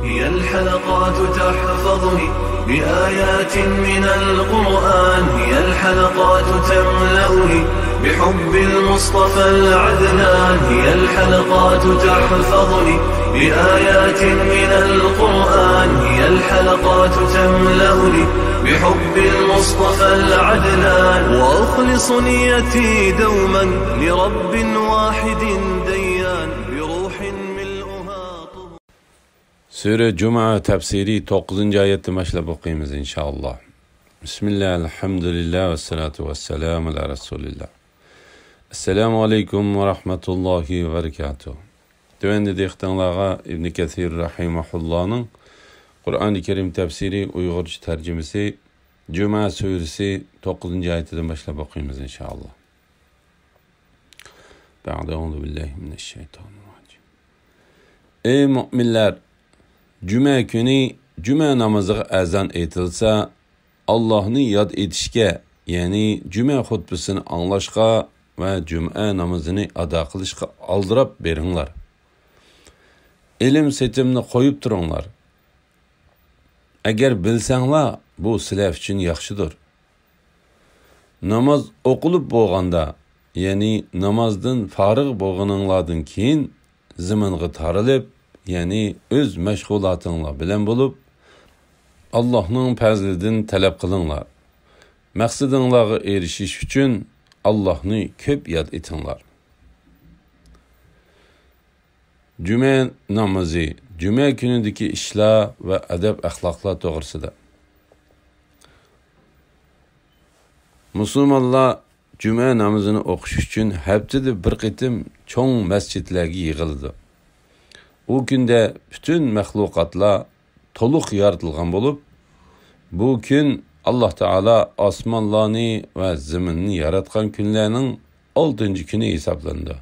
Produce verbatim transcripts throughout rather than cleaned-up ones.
هي الحلقات تحفظني بآيات من القرآن، هي الحلقات تملأني بحب المصطفى العدنان، هي الحلقات تحفظني بآيات من القرآن، هي الحلقات تملأني بحب المصطفى العدنان، وأخلص نيتي دوما لرب واحد ديان، بروح ملؤها طهور. سۈرە جۇمە تەپسىرى توققۇزىنچى ئايەتتىن باشلاپ ئوقۇيمىز، ئىنشائاللا. بىسمىللا، ئەلھەمدۇلىللا، ۋەسسالاتۇ ۋەسسالامۇ ئەلا رەسۇلىللا. ئەسسالامۇ ئەلەيكۇم ۋە رەھمەتۇللاھى ۋە بەرىكاتۇھ. تۆۋەندە دىققىتىڭلارغا ئىبنى كەسىر رەھىمەھۇللانىڭ قۇرئانى كەرىم تەپسىرى ئۇيغۇرچە تەرجىمىسى، جۈمە سۈرىسى توققۇزىنچى ئايىتىدىن باشلاپ ئوقۇيمىز، ئىنشائاللا. بەئدە، ئەئۇزۇ بىللاھى مىنەششەيتانىرراجىم. ئەي مۆمىنلەر! جۈمە كۈنى جۈمە نامىزىغا ئەزان ئېيتىلسا، ئاللاھنى ياد ئېتىشكە، يەنى جۈمە خۇتبىسىنى ئاڭلاشقا ۋە جۈمە نامىزىنى ئادا قىلىشقا ئالدىراپ بېرىڭلار. ئېلىم سېتىمنى قويۇپ تۇرۇڭلار. ئەگەر بىلسەڭلار، بۇ سىلەر ئۈچۈن ياخشىدۇر. ناماز ئوقۇلۇپ بولغاندا، يەنى نامازدىن فارىغ بولغىنىڭلاردىن كېيىن زېمىنغا تارىلىپ، يەنى ئۆز مەشغۇلاتىڭلار بىلەن بولۇپ، ئاللاھنىڭ پەزلىدىن تەلەپ قىلىڭلار. مەقسىتىڭلارغا ئېرىشىش ئۈچۈن ئاللاھنى كۆپ ياد ئېتىڭلار. جۈمە نامىزى، جۈمە كۈنىدىكى ئىشلار ۋە ئەدەپ-ئەخلاقلار توغرىسىدا. مۇسۇلمانلار جۈمە نامىزىنى ئوقۇش ئۈچۈن ھەپتىدە بىر قېتىم چوڭ مەسچىتلەرگە يىغىلىدۇ. ئۇ كۈندە پۈتۈن مەخلۇقاتلار تولۇق يارىتىلغان بولۇپ، بۇ كۈن ئاللاھ تائالا ئاسمانلارنى ۋە زېمىننى ياراتقان كۈنلەرنىڭ ئالتىنچى كۈنى ھېسابلىنىدۇ.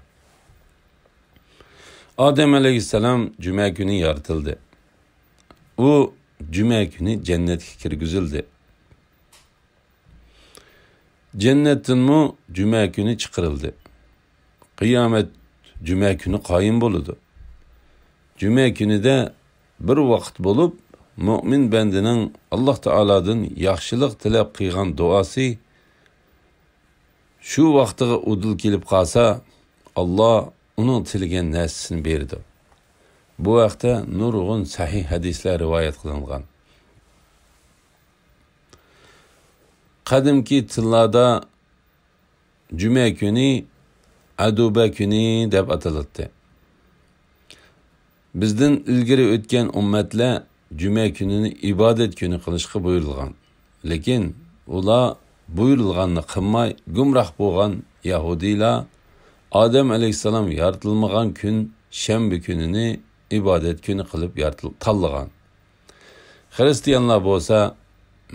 ئادەم ئەلەيھىسسالام جۈمە كۈنى يارىتىلدى. ئۇ جۈمە كۈنى جەننەتكە كىرگۈزۈلدى. جەننەتتىنمۇ جۈمە كۈنى چىقىرىلدى. قىيامەت جۈمە كۈنى قايىم بولىدۇ. جۈمە كۈنىدە بىر ۋاقىت بولۇپ، مۆمىن بەندىنىڭ ئاللاھ تائالادىن ياخشىلىق تىلەپ قىلغان دۇئاسى شۇ ۋاقتىغا ئۇدۇل كېلىپ قالسا، ئاللاھ ئۇنىڭ تىلىگەن نەرسىسىنى بېرىدۇ. بۇ ھەقتە نۇرغۇن سەھىھ ھەدىسلەر رىۋايەت قىلىنغان. قەدىمكى تىللاردا جۈمە كۈنى ئەدۇبە كۈنى دەپ ئاتىلاتتى. بىزدىن ئىلگىرى ئۆتكەن ئۈممەتلەر جۈمە كۈنىنى ئىبادەت كۈنى قىلىشقا بۇيرۇلغان. لېكىن ئۇلار بۇيرۇلغاننى قىلماي، گۇمراھ بولغان يەھۇدىيلار ئادەم ئەلەيھىسسالام يارىتىلمىغان كۈن شەنبە كۈنىنى ئىبادەت كۈنى قىلىپ يارىتىل-، تاللىغان. خىرىستىيانلار بولسا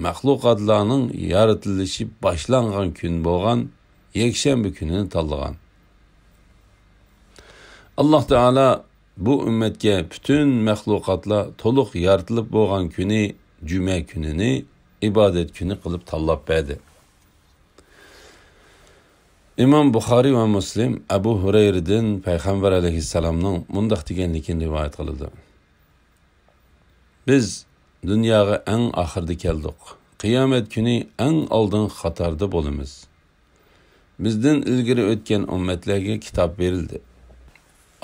مەخلۇقاتلارنىڭ يارىتىلىشى باشلانغان كۈن بولغان يەكشەنبە كۈنىنى تاللىغان. ئاللاھ تائالا بۇ ئۈممەتكە پۈتۈن مەخلۇقاتلار تولۇق يارىتىلىپ بولغان كۈنى جۈمە كۈنىنى ئىبادەت كۈنى قىلىپ تاللاپ بەردى. ئىمام بۇخارىي ۋە مۇسلىم ئەبۇ ھۇرەيرىدىن پەيغەمبەر ئەلەيھىسسالامنىڭ مۇنداق دېگەنلىكىنى رىۋايەت قىلىدۇ: بىز دۇنياغا ئەڭ ئاخىرىدا كەلدۇق. قىيامەت كۈنى ئەڭ ئالدىنقى قاتاردا بولىمىز. بىزدىن ئىلگىرى ئۆتكەن ئۈممەتلەرگە كىتاب بېرىلدى.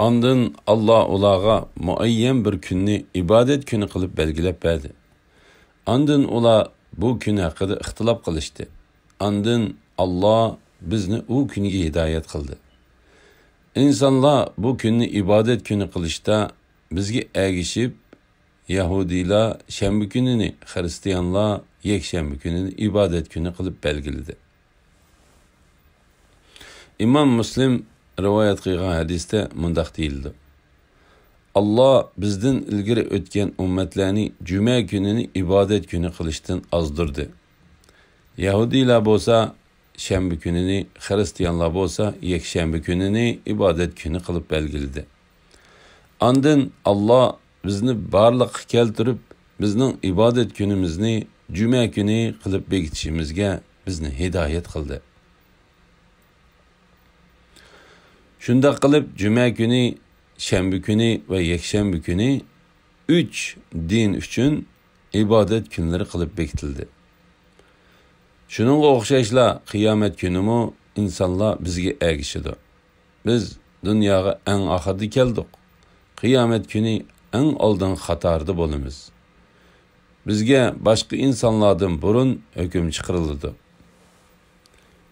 ئاندىن ئاللاھ ئۇلارغا مۇئەييەن بىر كۈننى ئىبادەت كۈنى قىلىپ بەلگىلەپ بەردى. ئاندىن ئۇلار بۇ كۈن ھەققىدە ئىختىلاپ قىلىشتى. ئاندىن ئاللاھ بىزنى ئۇ كۈنگە ھىدايەت قىلدى. ئىنسانلار بۇ كۈننى ئىبادەت كۈنى قىلىشتا بىزگە ئەگىشىپ، يەھۇدىيلار شەنبە كۈنىنى، خىرىستىيانلار يەكشەنبە كۈنىنى ئىبادەت كۈنى قىلىپ بەلگىلىدى. ئىمام مۇسلىم رىۋايەت قىلغان ھەدىستە مۇنداق دېيىلىدۇ: ئاللاھ بىزدىن ئىلگىرى ئۆتكەن ئۈممەتلەرنى جۈمە كۈنىنى ئىبادەت كۈنى قىلىشتىن ئازدۇردى. يەھۇدىيلار بولسا شەنبە كۈنىنى، خىرىستىيانلار بولسا يەكشەنبە كۈنىنى ئىبادەت كۈنى قىلىپ بەلگىلىدى. ئاندىن ئاللاھ بىزنى بارلىققا كەلتۈرۈپ، بىزنىڭ ئىبادەت كۈنىمىزنى جۈمە كۈنى قىلىپ بېكىتىشىمىزگە بىزنى ھىدايەت قىلدى. شۇنداق قىلىپ، جۈمە كۈنى، شەنبە كۈنى ۋە يەكشەنبە كۈنى ئۈچ دىن ئۈچۈن ئىبادەت كۈنلىرى قىلىپ بېكىتىلدى. شۇنىڭغا ئوخشاشلا قىيامەت كۈنىمۇ ئىنسانلار بىزگە ئەگىشىدۇ. بىز دۇنياغا ئەڭ ئاخىردا كەلدۇق. قىيامەت كۈنى ئەڭ ئالدىنقى قاتاردا بولىمىز. بىزگە باشقا ئىنسانلاردىن بۇرۇن ھۆكۈم چىقىرىلىدۇ.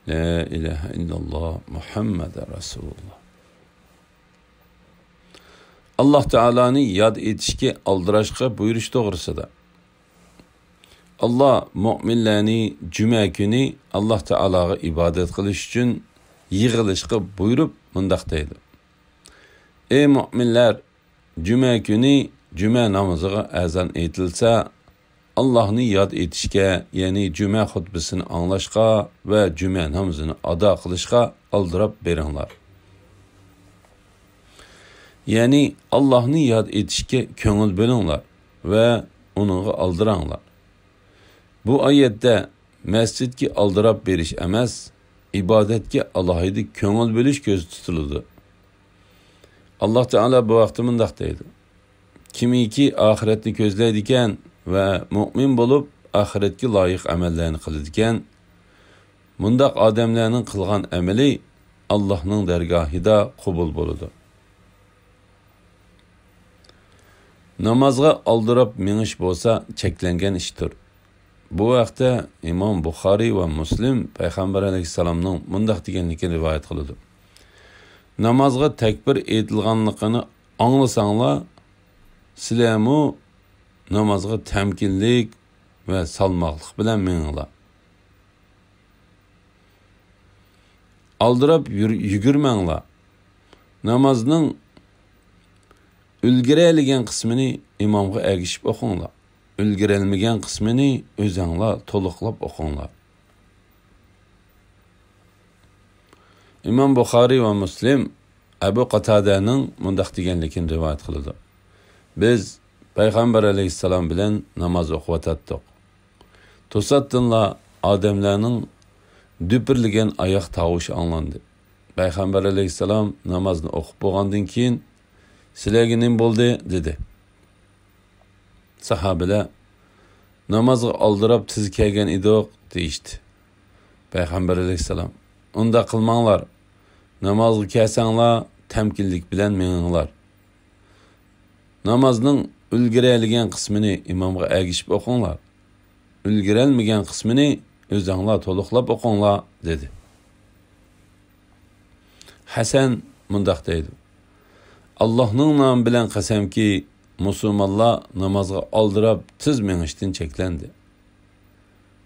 لا ئىلاھە ئىللاللا، مۇھەممەدە رەسۇلۇللا. ئاللاھ تائالانى ياد ئېتىشكە ئالدىراشقا بۇيرۇش توغرىسىدا. ئاللاھ مۆمىنلەرنى جۈمە كۈنى ئاللاھ تائالاغا ئىبادەت قىلىش ئۈچۈن يىغىلىشقا بۇيرۇپ مۇنداق دەيدۇ: ئەي مۆمىنلەر، جۈمە كۈنى جۈمە نامىزىغا ئەزان ئېيتىلسا، ئاللاھنى ياد ئېتىشكە، يەنى جۈمە خۇتبىسىنى ئاڭلاشقا ۋە جۈمە نامىزىنى ئادا قىلىشقا ئالدىراپ بېرىڭلار. يەنى ئاللاھنى ياد ئېتىشكە كۆڭۈل بۆلۈڭلار ۋە ئۇنىڭغا ئالدىراڭلار. بۇ ئايەتتە مەسچىتكە ئالدىراپ بېرىش ئەمەس، ئىبادەتكە ئالاھىدە كۆڭۈل بۆلۈش كۆزدە تۇتۇلىدۇ. ئاللاھ تائالا بۇ ھەقتە مۇنداق دەيدۇ: كىمكى ئاخىرەتنى كۆزلەيدىكەن ۋە مۆمىن بولۇپ، ئاخىرەتكە لايىق ئەمەللەرنى قىلىدىكەن، مۇنداق ئادەملەرنىڭ قىلغان ئەمىلى ئاللاھنىڭ دەرگاھىدا قوبۇل بولىدۇ. نامازغا ئالدىراپ مېڭىش بولسا چەكلەنگەن ئىشتۇر. بۇ ھەقتە ئىمام بۇخارىي ۋە مۇسلىم پەيغەمبەر ئەلەيھىسسالامنىڭ مۇنداق دېگەنلىكىنى رىۋايەت قىلىدۇ: نامازغا تەكبىر ئېيتىلغانلىقىنى ئاڭلىساڭلار، سىلەرمۇ نامازغا تەمكىنلىك ۋە سالماقلىق بىلەن مېڭىڭلار. ئالدىراپ يۈر-، يۈگۈرمەڭلار. نامازنىڭ ئۈلگۈرەلىگەن قىسمىنى ئىمامغا ئەگىشىپ ئوقۇڭلار. ئۈلگۈرەلمىگەن قىسمىنى ئۆزەڭلار تولۇقلاپ ئوقۇڭلار. ئىمام بۇخارىي ۋە مۇسلىم ئەبۇ قاتادەنىڭ مۇنداق دېگەنلىكىنى رىۋايەت قىلىدۇ: بىز پەيغەمبەر ئەلەيھىسسالام بىلەن ناماز ئوقۇۋاتاتتۇق. توساتتىنلا ئادەملەرنىڭ دۈپۈرلىگەن ئاياق تاۋۇشى ئاڭلاندى. پەيغەمبەر ئەلەيھىسسالام نامازنى ئوقۇپ بولغاندىن كېيىن، سىلەرگە نېمە بولدى؟ دېدى. ساھابىلەر، نامازغا ئالدىراپ تېز كەلگەن ئىدۇق، دېيىشتى. پەيغەمبەر ئەلەيھىسسالام، ئۇنداق قىلماڭلار، نامازغا كەلسەڭلار، تەمكىنلىك بىلەن مېڭىڭلار. نامازنىڭ ئۈلگۈرەلىگەن قىسمىنى ئىمامغا ئەگىشىپ ئوقۇڭلار. ئۈلگۈرەلمىگەن قىسمىنى ئۆزەڭلار تولۇقلاپ ئوقۇڭلار، دېدى. ھەسەن مۇنداق دەيدۇ: ئاللاھنىڭ نامى بىلەن قەسەمكى، مۇسۇلمانلار نامازغا ئالدىراپ تېز مېڭىشتىن چەكلەندى.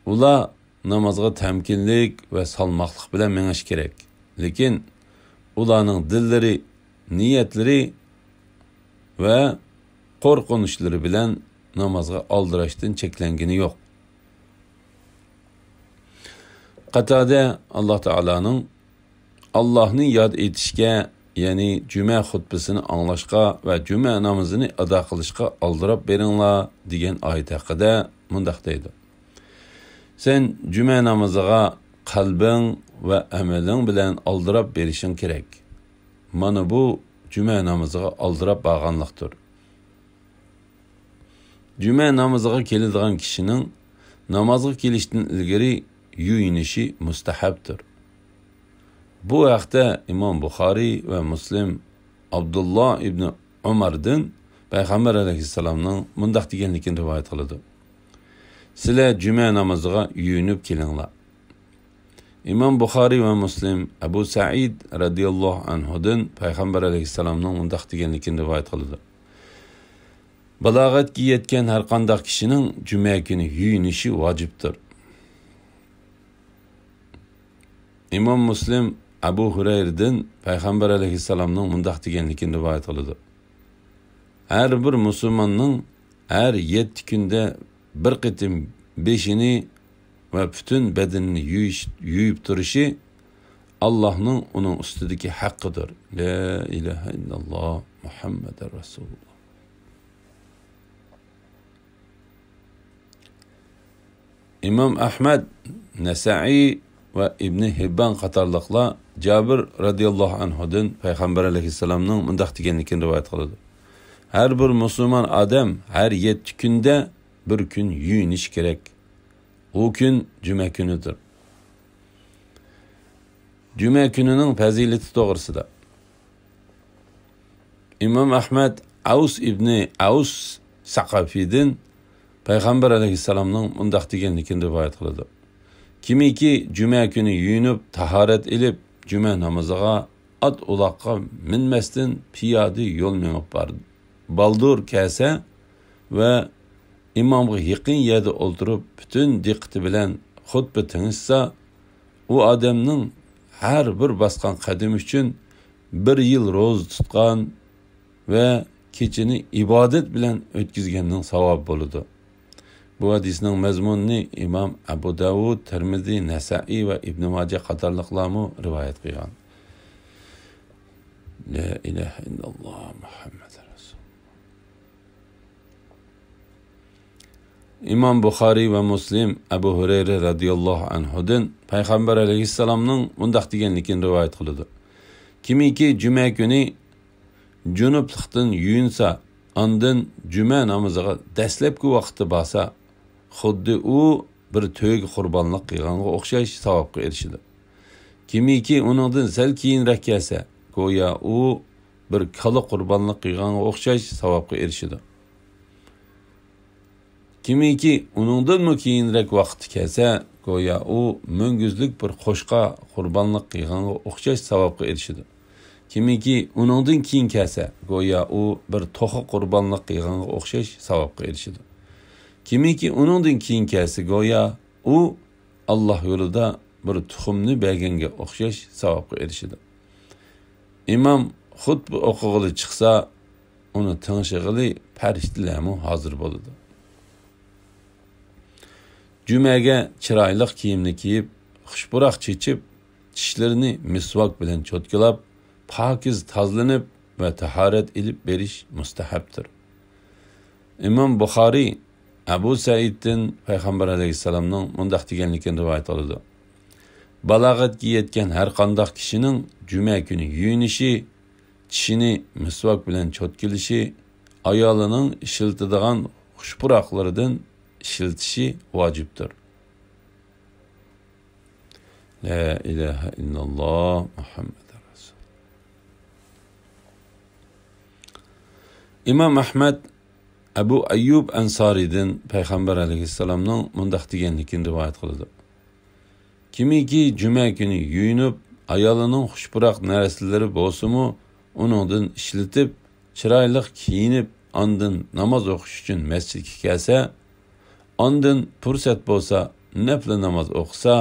ئۇلار نامازغا تەمكىنلىك ۋە سالماقلىق بىلەن مېڭىشى كېرەك. لېكىن ئۇلارنىڭ دىللىرى، نىيەتلىرى ۋە قورقۇنچلىرى بىلەن نامازغا ئالدىراشتىن چەكلەنگىنى يوق. قاتادە ئاللاھ تائالانىڭ، ئاللاھنى ياد ئېتىشكە، يەنى جۈمە خۇتبىسىنى ئاڭلاشقا ۋە جۈمە نامىزىنى ئادا قىلىشقا ئالدىراپ بېرىڭلار، دېگەن ئايەت ھەققىدە مۇنداق دەيدۇ: سەن جۈمە نامىزىغا قەلبىڭ ۋە ئەمىلىڭ بىلەن ئالدىراپ بېرىشىڭ كېرەك. مانا بۇ جۈمە نامىزىغا ئالدىراپ بارغانلىقتۇر. جۈمە نامىزىغا كېلىدىغان كىشىنىڭ نامازغا كېلىشتىن ئىلگىرى يۇيۇنۇشى مۇستەھەبتۇر. بۇ ھەقتە ئىمام بۇخارىي ۋە مۇسلىم ئابدۇللا ئىبنى ئۆمەردىن پەيغەمبەر ئەلەيھىسسالامنىڭ مۇنداق دېگەنلىكىنى رىۋايەت قىلىدۇ: سىلەر جۈمە نامىزىغا يۇيۇنۇپ كېلىڭلار. ئىمام بۇخارىي ۋە مۇسلىم ئەبۇ سەئىد رەزىياللاھۇ ئەنھۇدىن پەيغەمبەر ئەلەيھىسسالامنىڭ مۇنداق دېگەنلىكىنى رىۋايەت قىلىدۇ: بالاغەتكە يەتكەن ھەرقانداق كىشىنىڭ جۈمە كۈنى يۇيۇنۇشى ۋاجىپتۇر. ئىمام مۇسلىم ئەبۇ ھۇرەيرىدىن پەيغەمبەر ئەلەيھىسسالامنىڭ مۇنداق دېگەنلىكىنى رىۋايەت قىلىدۇ: ھەر بىر مۇسۇلماننىڭ ھەر يەتتە كۈندە بىر قېتىم بېشىنى ۋە پۈتۈن بەدىنىنى يۇيۇش، يۇيۇپ تۇرۇشى ئاللاھنىڭ ئۇنىڭ ئۈستىدىكى ھەققىدۇر. لا ئىلاھە ئىللاللا، مۇھەممەدۇر رەسۇلۇللا. ئىمام ئەھمەد، نەسەئىي ۋە ئىبنى ھىببان قاتارلىقلار جابىر رەزىياللاھۇ ئەنھۇدىن پەيغەمبەر ئەلەيھىسسالامنىڭ مۇنداق دېگەنلىكىنى رىۋايەت قىلىدۇ: ھەر بىر مۇسۇلمان ئادەم ھەر يەتتە كۈندە بىر كۈن يۇيۇنۇشى كېرەك. ئۇ كۈن جۈمە كۈنىدۇر. جۈمە كۈنىنىڭ پەزىلىتى توغرىسىدا ئىمام ئەھمەد ئەۋس ئىبنى ئەۋس سەقەفىدىن پەيغەمبەر ئەلەيھىسسالامنىڭ مۇنداق دېگەنلىكىنى رىۋايەت قىلىدۇ: كىمكى جۈمە كۈنى يۇيۇنۇپ، تاھارەت ئېلىپ، جۈمە نامىزىغا ئات-ئۇلاققا مىنمەستىن پىيادە يول مېڭىپ بارىدۇ، بالدۇر كەلسە ۋە ئىمامغا يېقىن يەردە ئولتۇرۇپ، پۈتۈن دىققىتى بىلەن خۇتبە تىڭشىسا، ئۇ ئادەمنىڭ ھەر بىر باسقان قەدىمى ئۈچۈن بىر يىل روزا تۇتقان ۋە كېچىنى ئىبادەت بىلەن ئۆتكۈزگەننىڭ ساۋابى بولىدۇ. بۇ ھەدىسنىڭ مەزمۇنىنى ئىمام ئەبۇ داۋۇد، تىرمىزى، نەسائىي ۋە ئىبنى ماجە قاتارلىقلارمۇ رىۋايەت قىلغان. لا ئىلاھە ئىللاللا مۇھەممەد رەسۇلۇللا. ئىمام بۇخارىي ۋە مۇسلىم ئەبۇ ھۇرەيرە رەزىياللاھۇ ئەنھۇدىن پەيغەمبەر ئەلەيھىسسالامنىڭ مۇنداق دېگەنلىكىنى رىۋايەت قىلىدۇ: كىمكى جۈمە كۈنى جۇنۇپلۇقتىن يۇيۇنسا، ئاندىن جۈمە نامىزىغا دەسلەپكى ۋاقىتتا بارسا، خۇددى ئۇ بىر تۆگە قۇربانلىق قىلغانغا ئوخشاش ساۋابقا ئېرىشىدۇ. كىمكى ئۇنىڭدىن سەل كېيىنرەك كەلسە، گويا ئۇ بىر كالا قۇربانلىق قىلغانغا ئوخشاش ساۋابقا ئېرىشىدۇ. كىمكى ئۇنىڭدىنمۇ كېيىنرەك ۋاقىتتا كەلسە، گويا ئۇ مۈڭگۈزلۈك بىر قوشقا قۇربانلىق قىلغانغا ئوخشاش ساۋابقا ئېرىشىدۇ. كىمكى ئۇنىڭدىن كېيىن كەلسە، گويا ئۇ بىر توخۇ قۇربانلىق قىلغانغا ئوخشاش ساۋابقا ئېرىشىدۇ. كىمكى ئۇنىڭدىن كېيىن كەلسە، گويا ئۇ ئاللاھ يولىدا بىر تۇخۇمنى بەرگەنگە ئوخشاش ساۋابقا ئېرىشىدۇ. ئىمام خۇتبە ئوقۇغىلى چىقسا، ئۇنى تىڭشىغىلى پەرىشتىلەرمۇ ھازىر بولىدۇ. جۈمەگە چىرايلىق كىيىمنى كىيىپ، خۇش پۇراق چېچىپ، چىشلىرىنى مىسۋاك بىلەن چوتكىلاپ، پاكىز تازىلىنىپ ۋە تاھارەت ئېلىپ بېرىش مۇستەھەبتۇر. ئىمام بۇخارىي ئەبۇ سەئىدتىن پەيغەمبەر ئەلەيھىسسالامنىڭ مۇنداق دېگەنلىكىنى رىۋايەت قىلىدۇ: بالاغەتكە يەتكەن ھەر قانداق كىشىنىڭ جۈمە كۈنى يۇيۇنۇشى، چىشىنى مىسۋاك بىلەن چوتكىلىشى، ئايالىنىڭ ئىشلىتىدىغان خۇش پۇراقلىرىدىن ئىشلىتىشى ۋاجىپتۇر. لا ئىلاھە ئىللاللا مۇھەممەد رەسۇل. ئىمام ئەھمەد ئەبۇ ئەييۇب ئەنسارىدىن پەيغەمبەر ئەلەيھىسسالامنىڭ مۇنداق دېگەنلىكىنى رىۋايەت قىلىدۇ: كىمكى جۈمە كۈنى يۇيۇنۇپ، ئايالىنىڭ خۇش پۇراق نەرسىلىرى بولسىمۇ ئۇنىڭدىن ئىشلىتىپ، چىرايلىق كىيىنىپ، ئاندىن ناماز ئوقۇش ئۈچۈن مەسچىتكە كەلسە، ئاندىن پۇرسەت بولسا نەپلە ناماز ئوقۇسا،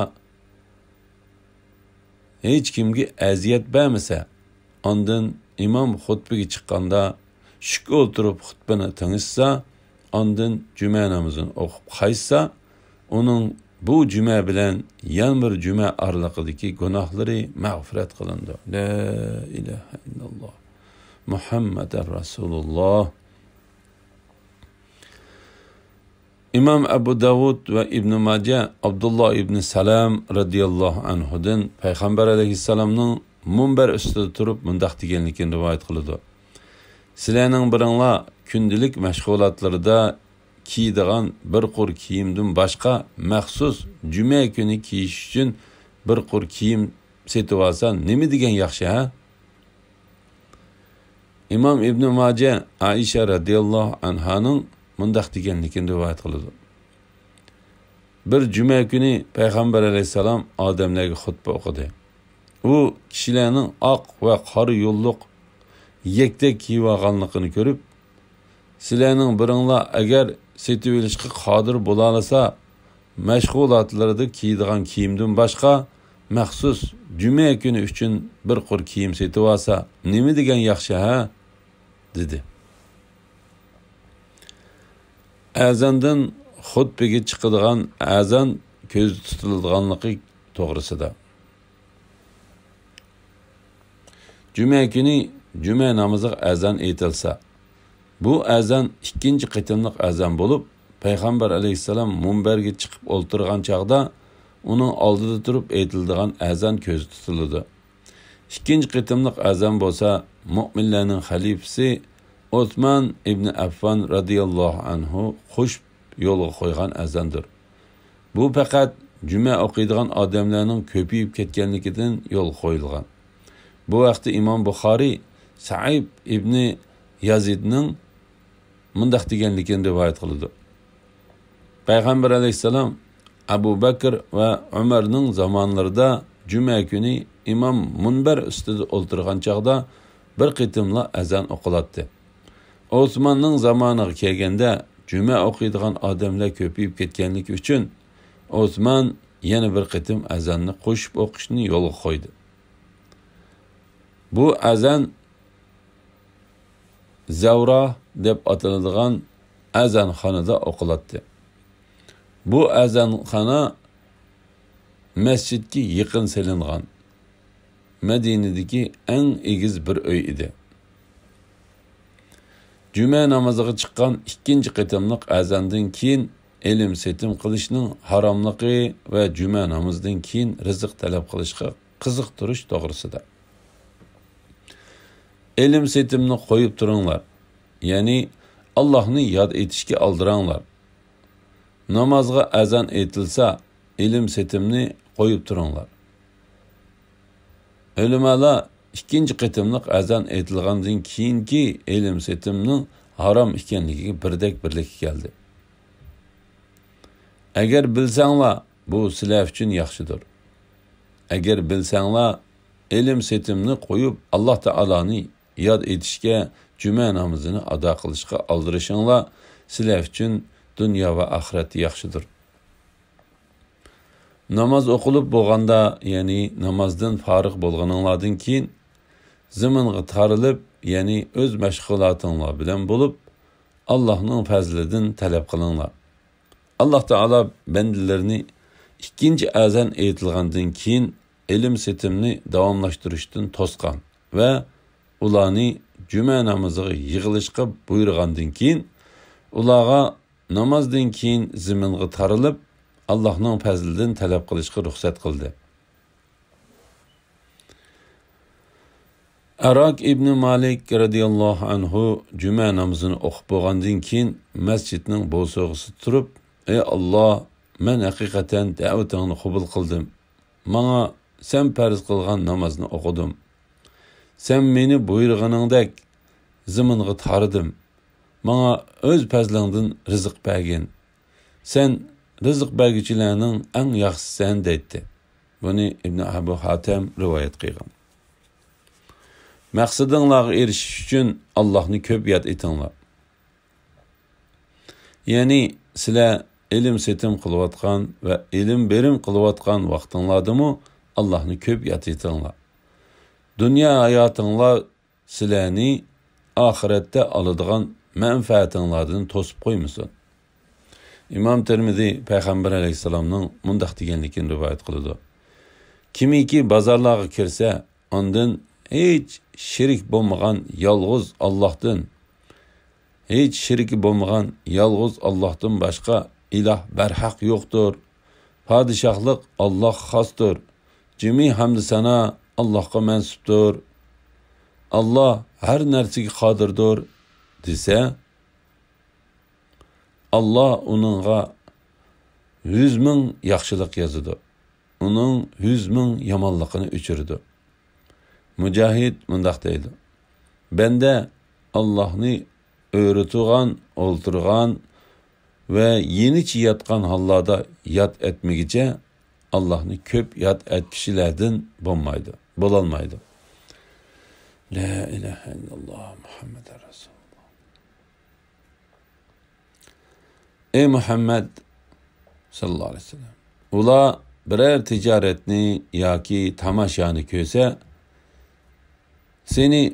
ھېچكىمگە ئەزىيەت بەرمىسە، ئاندىن ئىمام خۇتبىگە چىققاندا شۈك ئولتۇرۇپ خۇتبىنى تىڭشىسا، ئاندىن جۈمە نامىزىنى ئوقۇپ قايتسا، ئۇنىڭ بۇ جۈمە بىلەن يەنە بىر جۈمە ئارىلىقىدىكى گۇناھلىرى مەغپىرەت قىلىنىدۇ. لا ئىلاھە ئىللاللا مۇھەممەدەر رەسۇلۇللا. ئىمام ئەبۇ داۋۇد ۋە ئىبنى ماجە ئابدۇللا ئىبنى سالام رەزىياللاھۇ ئەنھۇدىن پەيغەمبەر ئەلەيھىسسالامنىڭ مۇنبەر ئۈستىدە تۇرۇپ مۇنداق دېگەنلىكىنى رىۋايەت قىلىدۇ: سىلەرنىڭ بىرىڭلار كۈندىلىك مەشغۇلاتلىرىدا كىيىدىغان بىر قۇر كىيىمدىن باشقا مەخسۇس جۈمە كۈنى كىيىش ئۈچۈن بىر قۇر كىيىم سېتىۋالسا نېمە دېگەن ياخشى، ھە؟ ئىمام ئىبنى ماجە ئائىشە رەزىياللاھۇ ئەنھانىڭ مۇنداق دېگەنلىكىنى رىۋايەت قىلىدۇ: بىر جۈمە كۈنى پەيغەمبەر ئەلەيھىسسالام ئادەملەرگە خۇتبە ئوقۇدى. ئۇ كىشىلەرنىڭ ئاق ۋە قارا يوللۇق يەكتەك كىيىۋالغانلىقىنى كۆرۈپ، سىلەرنىڭ بىرىڭلار ئەگەر سېتىۋېلىشقا قادىر بولالىسا، مەشغۇلاتلىرىدا كىيىدىغان كىيىمدىن باشقا مەخسۇس جۈمە كۈنى ئۈچۈن بىر قۇر كىيىم سېتىۋالسا نېمە دېگەن ياخشى، ھە؟ دېدى. ئەزاندىن خۇتبىگە چىقىدىغان ئەزان كۆزدە تۇتۇلىدىغانلىقى توغرىسىدا. جۈمە كۈنى جۈمە نامىزىغا ئەزان ئېيتىلسا، بۇ ئەزان ئىككىنچى قېتىملىق ئەزان بولۇپ، پەيغەمبەر ئەلەيھىسسالام مۇنبەرگە چىقىپ ئولتۇرغان چاغدا ئۇنىڭ ئالدىدا تۇرۇپ ئېيتىلىدىغان ئەزان كۆزدە تۇتۇلىدۇ. ئىككىنچى قېتىملىق ئەزان بولسا مۆمىنلەرنىڭ خەلىپىسى ئوسمان ئىبنى ئەففان رەزىياللاھۇ ئەنھۇ قوشۇپ يولغا قويغان ئەزاندۇر. بۇ پەقەت جۈمە ئوقۇيدىغان ئادەملەرنىڭ كۆپىيىپ كەتكەنلىكىدىن يولغا قويۇلغان. بۇ ھەقتە ئىمام بۇخارىي سەئىب ئىبنى يازىدنىڭ مۇنداق دېگەنلىكىنى رىۋايەت قىلىدۇ. پەيغەمبەر ئەلەيھىسسالام ئەبۇ بەكر ۋە ئۆمەرنىڭ زامانلىرىدا جۈمە كۈنى ئىمام مۇنبەر ئۈستىدە ئولتۇرغان چاغدا بىر قېتىملا ئەزان ئوقۇلاتتى. ئوسماننىڭ زامانىغا كەلگەندە جۈمە ئوقۇيدىغان ئادەملەر كۆپىيىپ كەتكەنلىكى ئۈچۈن ئوسمان يەنە بىر قېتىم ئەزاننى قوشۇپ ئوقۇشنى يولغا قويدى. بۇ ئەزان زەۋرا دەپ ئاتىلىدىغان ئەزانخانىدا ئوقۇلاتتى. بۇ ئەزانخانا مەسچىتكە يېقىن سېلىنغان مەدىنىدىكى ئەڭ ئېگىز بىر ئۆي ئىدى. جۈمە نامىزىغا چىققان ئىككىنچى قېتىملىق ئەزاندىن كېيىن ئېلىم سېتىم قىلىشنىڭ ھاراملىقى ۋە جۈمە نامىزىدىن كېيىن رىزىق تەلەپ قىلىشقا قىزىقتۇرۇش توغرىسىدا. ئېلىم سېتىمنى قويۇپ تۇرۇڭلار، يەنى ئاللاھنى ياد ئېتىشكە ئالدىراڭلار. نامازغا ئەزان ئېيتىلسا، ئېلىم سېتىمنى قويۇپ تۇرۇڭلار. ئۆلىمالار ئىككىنچى قېتىملىق ئەزان ئېيتىلغاندىن كېيىنكى ئېلىم سېتىمنىڭ ھارام ئىكەنلىكىگە بىردەك بىرلىككە كەلدى. ئەگەر بىلسەڭلار، بۇ سىلەر ئۈچۈن ياخشىدۇر. ئەگەر بىلسەڭلار، ئېلىم سېتىمنى قويۇپ، ئاللاھ تائالانى ياد ئېتىشكە، جۈمە نامىزىنى ئادا قىلىشقا ئالدىرىشىڭلار سىلەر ئۈچۈن دۇنيا ۋە ئاخىرەتتە ياخشىدۇر. ناماز ئوقۇلۇپ بولغاندا، يەنى نامازدىن فارىغ بولغىنىڭلاردىن كېيىن، زېمىنغا تارىلىپ، يەنى ئۆز مەشغۇلاتىڭلار بىلەن بولۇپ، ئاللاھنىڭ پەزلىدىن تەلەپ قىلىڭلار. ئاللاھ تائالا بەندىلىرىنى ئىككىنچى ئەزان ئېيتىلغاندىن كېيىن ئېلىم سېتىمنى داۋاملاشتۇرۇشتىن توسقان ۋە ئۇلارنى جۈمە نامىزىغا يىغىلىشقا بۇيرۇغاندىن كېيىن، ئۇلارغا نامازدىن كېيىن زېمىنغا تارىلىپ، ئاللاھنىڭ پەزلىدىن تەلەپ قىلىشقا رۇخسەت قىلدى. ئاراك ئىبنى مالىك رەزىياللاھۇ ئەنھۇ جۈمە نامىزىنى ئوقۇپ بولغاندىن كېيىن مەسچىتنىڭ بوسۇغىسىدا تۇرۇپ، ئەي ئاللاھ، مەن ھەقىقەتەن دەۋىتىڭنى قوبۇل قىلدىم. ماڭا سەن پەرز قىلغان نامازنى ئوقۇدۇم. سەن مېنى بۇيرۇغىنىڭدەك زېمىنغا تارىدىم. ماڭا ئۆز پەزلىڭدىن رىزىق بەرگىن. سەن رىزىق بەرگۈچىلەرنىڭ ئەڭ ياخشىسىسەن دەيتتى. بۇنى ئىبنى ئەبۇ ھاتەم رىۋايەت قىلغان. مەقسىتىڭلارغا ئېرىشىش ئۈچۈن ئاللاھنى كۆپ ياد ئېتىڭلار. يەنى سىلەر ئېلىم سېتىم قىلىۋاتقان ۋە ئېلىم بېرىم قىلىۋاتقان ۋاقتىڭلاردىمۇ ئاللاھنى كۆپ ياد ئېتىڭلار. دۇنيا ھاياتىڭلار سىلەرنى ئاخىرەتتە ئالىدىغان مەنپەئەتىڭلاردىن توسۇپ قويمىسۇن. ئىمام تىرمىزى پەيغەمبەر ئەلەيھىسسالامنىڭ مۇنداق دېگەنلىكىنى رىۋايەت قىلىدۇ: كىمكى بازارلارغا كىرسە، ئاندىن ھېچ شېرىك بولمىغان يالغۇز ئاللاھتىن، ھېچ شېرىكى بولمىغان يالغۇز ئاللاھتىن باشقا ئىلاھ بەرھەق يوقتۇر. پادىشاھلىق ئاللاھقا خاستۇر. جىمى ھەمدۇ سانا ئاللاھقا مەنسۇپتۇر. ئاللاھ ھەر نەرسىگە قادىردۇر، دېسە، ئاللاھ ئۇنىڭغا يۈز مىڭ ياخشىلىق يازىدۇ. ئۇنىڭ يۈز مىڭ يامانلىقىنى ئۆچۈرىدۇ. مۇجاھىد مۇنداق دەيدۇ: بەندە ئاللاھنى ئۆرە تۇرغان، ئولتۇرغان ۋە يېنىچە ياتقان ھاللاردا ياد ئەتمىگىچە ئاللاھنى كۆپ ياد ئەتكۈچىلەردىن بولمايدۇ، بولالمايدۇ. لا ئىلاھە ئىللاللاھ مۇھەممەدۇر رەسۇلۇللاھ. ئەي مۇھەممەد ساللاللاھۇ ئەلەيھى ۋەسەللەم، ئۇلار بىرەر تىجارەتنى ياكى تاماشانى كۆرسە، سېنى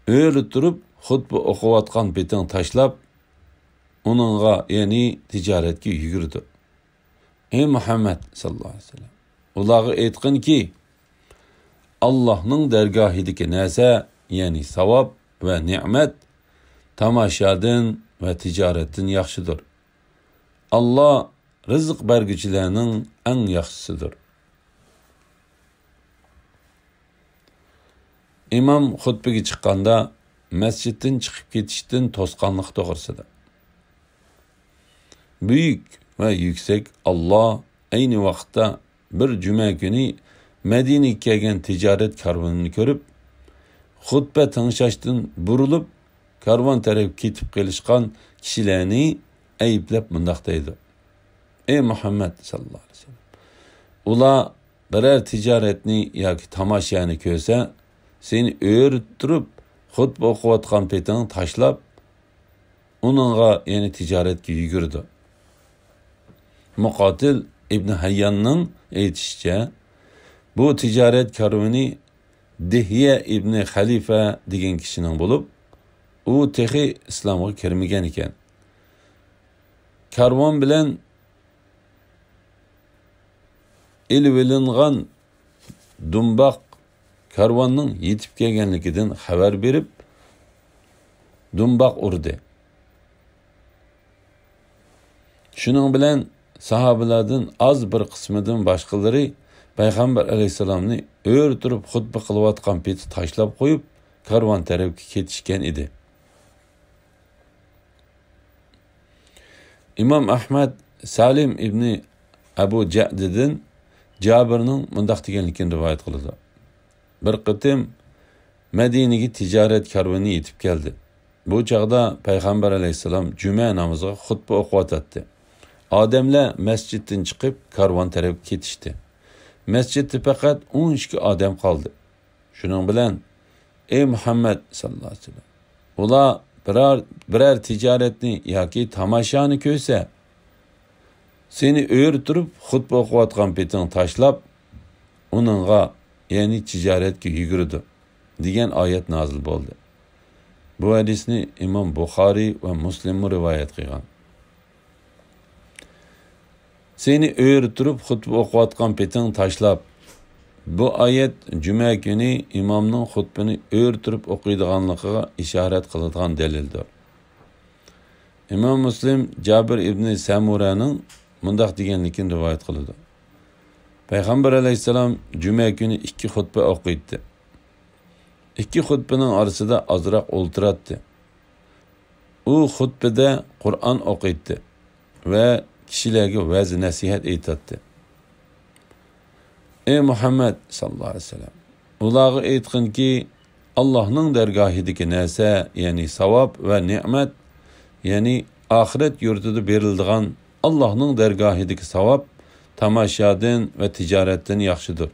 ئۆرە تۇرۇپ خۇتبە ئوقۇۋاتقان پېتىڭ تاشلاپ، ئۇنىڭغا، يەنى تىجارەتكە يۈگۈرىدۇ. ئەي مۇھەممەد ساللاللاھۇ ئەلەيھى ۋەسەللەم، ئۇلارغا ئېيتقىنكى، ئاللاھنىڭ دەرگاھىدىكى نەرسە، يەنى ساۋاب ۋە نېمەت، تاماشادىن ۋە تىجارەتتىن ياخشىدۇر. ئاللاھ رىزىق بەرگۈچىلەرنىڭ ئەڭ ياخشىسىدۇر. ئىمام خۇتبىگە چىققاندا، مەسچىتتىن چىقىپ كېتىشتىن توسقانلىق توغرىسىدا. بۈيۈك ۋە يۈكسەك ئاللا ئەينى ۋاقىتتا بىر جۈمە كۈنى مەدىنىگە كەلگەن تىجارەت كارۋىنىنى كۆرۈپ، خۇتبە تىڭشاشتىن بۇرۇلۇپ، كارۋان تەرەپكە كېتىپ قېلىشقان كىشىلەرنى ئەيىبلەپ مۇنداق دەيدۇ: «ئەي مۇھەممەد ساللاللاھۇ ئەلەيھى ۋەسەللەم، ئۇلار بىرەر تىجارەتنى ياكى تاماشانى كۆرسە، سېنى ئۆرە تۇرۇپ خۇتبە ئوقۇۋاتقان پېتىڭ تاشلاپ، ئۇنىڭغا، يەنى تىجارەتكە يۈگۈرىدۇ.» مۇقاتىل ئىبنى ھەيياننىڭ ئېيتىشىچە، بۇ تىجارەت كارۋىنى دىھيە ئىبنى خەلىفە دېگەن كىشىنىڭ بولۇپ، ئۇ تېخى ئىسلامغا كىرمىگەن ئىكەن. كارۋان بىلەن ئېلىۋېلىنغان دۇمباق كارۋاننىڭ يېتىپ كەلگەنلىكىدىن خەۋەر بېرىپ، دۇمباق ئۇردى. شۇنىڭ بىلەن ساھابىلەردىن ئاز بىر قىسمىدىن باشقىلىرى پەيغەمبەر ئەلەيھىسسالامنى ئۆرە تۇرۇپ خۇتبە قىلىۋاتقان پېتى تاشلاپ قويۇپ، كارۋان تەرەپكە كېتىشكەن ئىدى. ئىمام ئەھمەد سالىم ئىبنى ئەبۇ جەدىدىن جابىرنىڭ مۇنداق دېگەنلىكىنى رىۋايەت قىلىدۇ: «بىر قېتىم مەدىنىگە تىجارەت كارۋىنى يېتىپ كەلدى. بۇ چاغدا پەيغەمبەر ئەلەيھىسسالام جۈمە نامىزىغا خۇتبە ئوقۇۋاتاتتى. ئادەملەر مەسچىتتىن چىقىپ، كارۋان تەرەپكە كېتىشتى. مەسچىتتە پەقەت ئون ئىككى ئادەم قالدى. شۇنىڭ بىلەن، ئەي مۇھەممەد ساللاللاھۇ ئەلەيھى ۋەسەللەم، ئۇلار بىرەر، بىرەر تىجارەتنى ياكى تاماشانى كۆرسە، سېنى ئۆرە تۇرۇپ خۇتبە ئوقۇۋاتقان پېتىڭ تاشلاپ، ئۇنىڭغا، يەنى تىجارەتكە يۈگۈرىدۇ» دېگەن ئايەت نازىل بولدى. بۇ ھەدىسنى ئىمام بۇخارىي ۋە مۇسلىممۇ رىۋايەت قىلغان. «سېنى ئۆرە تۇرۇپ خۇتبە ئوقۇۋاتقان پېتىڭ تاشلاپ» بۇ ئايەت جۈمە كۈنى ئىمامنىڭ خۇتبىنى ئۆرە تۇرۇپ ئوقۇيدىغانلىقىغا ئىشارەت قىلىدىغان دەلىلدۇر. ئىمام مۇسلىم جابىر ئىبنى سەمۇرەنىڭ مۇنداق دېگەنلىكىنى رىۋايەت قىلىدۇ: پەيغەمبەر ئەلەيھىسسالام جۈمە كۈنى ئىككى خۇتبە ئوقۇيتتى. ئىككى خۇتبىنىڭ ئارىسىدا ئازراق ئولتۇراتتى. ئۇ خۇتبىدە قۇرئان ئوقۇيتتى ۋە كىشىلەرگە ۋەز-نەسىھەت ئېيتاتتى. ئەي مۇھەممەد ساللاللاھۇ ئەلەيھى ۋەسەللەم، ئۇلارغا ئېيتقىنكى، ئاللاھنىڭ دەرگاھىدىكى نەرسە، يەنى ساۋاب ۋە نېمەت، يەنى ئاخىرەت يۇرتىدا بېرىلىدىغان ئاللاھنىڭ دەرگاھىدىكى ساۋاب تاماشادىن ۋە تىجارەتتىن ياخشىدۇر.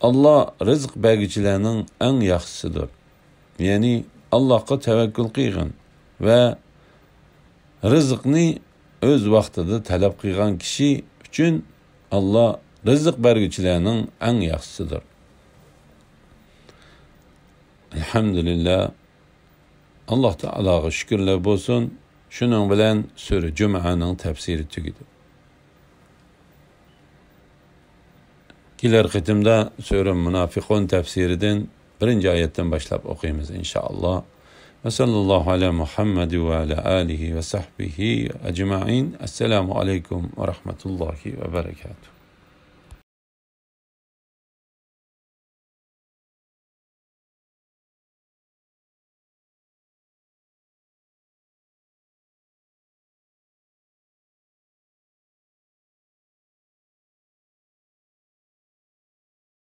ئاللا رىزىق بەرگۈچىلەرنىڭ ئەڭ ياخشىسىدۇر. يەنى ئاللاھقا تەۋەككۈل قىلغىن ۋە رىزىقنى ئۆز ۋاقتىدا تەلەپ قىلغان كىشى ئۈچۈن ئاللا رىزىق بەرگۈچىلەرنىڭ ئەڭ ياخشىسىدۇر. ئەلھەمدۇلىللا. ئاللا تائالاغا شۈكۈرلەر بولسۇن. شۇنىڭ بىلەن سۈرە جۈمئەنىڭ تەپسىرى تۈگىدى. كېلەر قېتىمدا سۈرە مۇنافىقۇن تەپسىرىدىن بىرىنچى ئايەتتىن باشلاپ ئوقۇيمىز، ئىنشائاللا. ۋە ساللاللاھۇ ئەلا مۇھەممەد ۋە ئەلا ئالىھى ۋە سەھبىھى ئەجمەئىن. ئەسسالامۇ ئەلەيكۇم ۋە رەھمەتۇللاھى ۋە بەرەكاتۇھ.